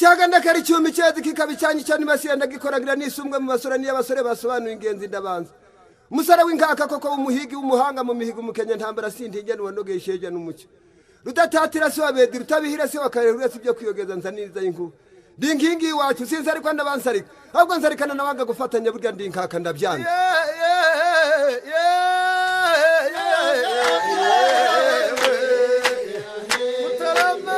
Icyaga ndakara icyuma icyezi kikaba icyanyu cyo nibasiye ndagikoragira nisumbwe mu basore niyo abasore basobanuye ingenzi ndabanza. Umusore w'inkaka koko w'umuhigi w'umuhanga mu mihigo umukenya ntambara sintinge nuwanogeye isheja n'umucyo. Rudatatira se wabedi rutabihira se wakarera uretse ibyo kwiyogeza nzaniriza inkuba. Ndi inkingi iwacu sinzi ariko ndabansarika ahubwo nsarikana nawanga gufatanya burya ndi inkaka ndabyanga. Mutarama.